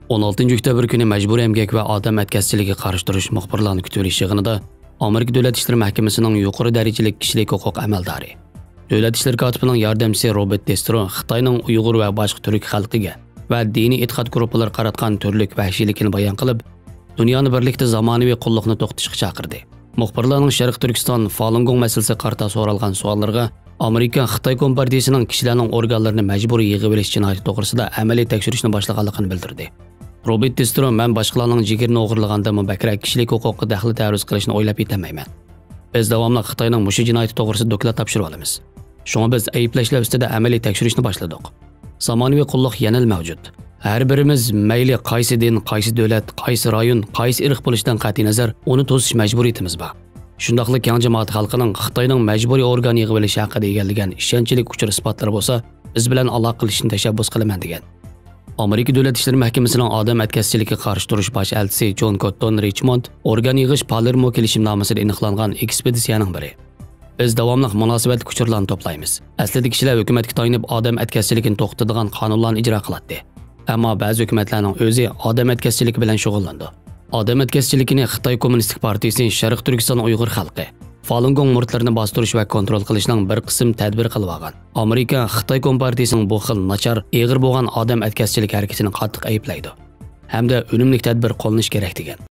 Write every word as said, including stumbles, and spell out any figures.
ئون ئالتىنچى ئۆكتەبىر كۈنى مەجبۇرىي ئەمگەك ۋە ئادەم ئەتكەسچىلىكىگە قارشى تۇرۇش مۇخبىرلارنى كۈتۈۋېلىش يىغىنىدا ئامېرىكا دۆلەت ئىشلىرى مەھكىمىسىنىڭ يۇقىرى دەرىجىلىك كىشىلىك ھوقۇق ئەمەلدارى، دۆلەت ئىشلىرى كاتىپىنىڭ ياردەمچىسى روبېرت دېسترو خىتاينىڭ ئۇيغۇر ۋە باشقا تۈرك خەلقىگە ۋە دىنىي ئېتىقاد گۇرۇپپىلىرىغا قاراتقان تۈرلۈك ۋەھشىيلىكىنى بايان قىلىپ، دۇنيانى بىرلىكتە زامانىۋى قۇللۇقنى توختىتىشقا چاقىردى. مۇخبىرلارنىڭ شەرقىي تۈركىستان، فالۇنگوڭ مەسىلىسىگە قارىتا سورالغان سوئاللىرىغا ئامېرىكا خىتاي كومپارتىيىسىنىڭ كىشىلەرنىڭ ئورگانلىرىنى مەجبۇرىي يىغىۋېلىش جىنايىتى توغرىسىدا ئەمەلىي تەكشۈرۈشنى باشلىغانلىقىنى بىلدۈردى. روبېرت دېسترو، مەن باشقىلارنىڭ جىگىرىنى ئوغرىلاندىنمۇ بەكرەك كىشىلىك ھوقۇققا دەخلى تەرۇز قىلىشنى ئويلاپ يېتەلمەيمەن. بىز داۋاملىق خىتاينىڭ مۇشۇ جىنايىتى توغرىسىدا دوكلات تاپشۇرۇۋالىمىز. شۇڭا بىز ئەيىبلەشلەر ئۈستىدە ئەمەلىي تەكشۈرۈشنى باشلىدۇق. زامانىۋى قۇللۇق يەنىلا مەۋجۇت. ھەر بىرىمىز مەيلى قايسى دىن، قايسى دۆلەت، قايسى رايون، قايسى ئىرق بولۇشىدىن قەتئىينەزەر، ئۇنى توسۇش مەجبۇرىيىتىمىز بار. شۇنداقلا كەڭ جامائەت خەلقىنىڭ خىتاينىڭ مەجبۇرىي ئورگان يىغىۋېلىشى ھەققىدە ئىگىلىگەن ئىشەنچلىك ئۇچۇر ئىسپاتلىرى بولسا، بىز بىلەن ئالاقە قىلىشىنى تەشەببۇس قىلىمەن، دېگەن. ئامېرىكا دۆلەت ئىشلىرى مەھكىمىسىنىڭ ئادەم ئەتكەسچىلىكىگە قارشى تۇرۇش باش ئەلچىسى جون كوتتون رىچموند ئورگان يىغىش پالېرمو كېلىشىمنامىسىدا ئېنىقلانغان ئېكسپېدىتسىيەنىڭ بىرى. بىز داۋاملىق مۇناسىۋەتلىك ئۇچۇرلارنى توپلايمىز. ئەسلىدە كىشىلەر ھۆكۈمەتكە تايىنىپ ئادەم ئەتكەسچىلىكىنى توختىتىدىغان قانۇنلارنى ئىجرا قىلاتتى. ئەمما بەزى ھۆكۈمەتلەرنىڭ ئۆزى ئادەم ئەتكەسچىلىكى بىلەن شۇغۇللىنىدۇ. ئادەم ئەتكەسچىلىكىنى خىتاي كوممۇنىستىك پارتىيىسى شەرقىي تۈركىستان ئۇيغۇر خەلقى، فالۇنگوڭ مۇرىتلىرىنى باستۇرۇش ۋە كونترول قىلىشنىڭ بىر قىسىم تەدبىرى قىلىۋالغان. ئامېرىكا خىتاي كومپارتىيىسىنىڭ بۇ خىل ناچار، ئېغىر بولغان ئادەم ئەتكەسچىلىك ھەرىكىتىنى قاتتىق ئەيىبلەيدۇ ھەمدە ئۈنۈملۈك تەدبىر قوللىنىش كېرەك، دېگەن.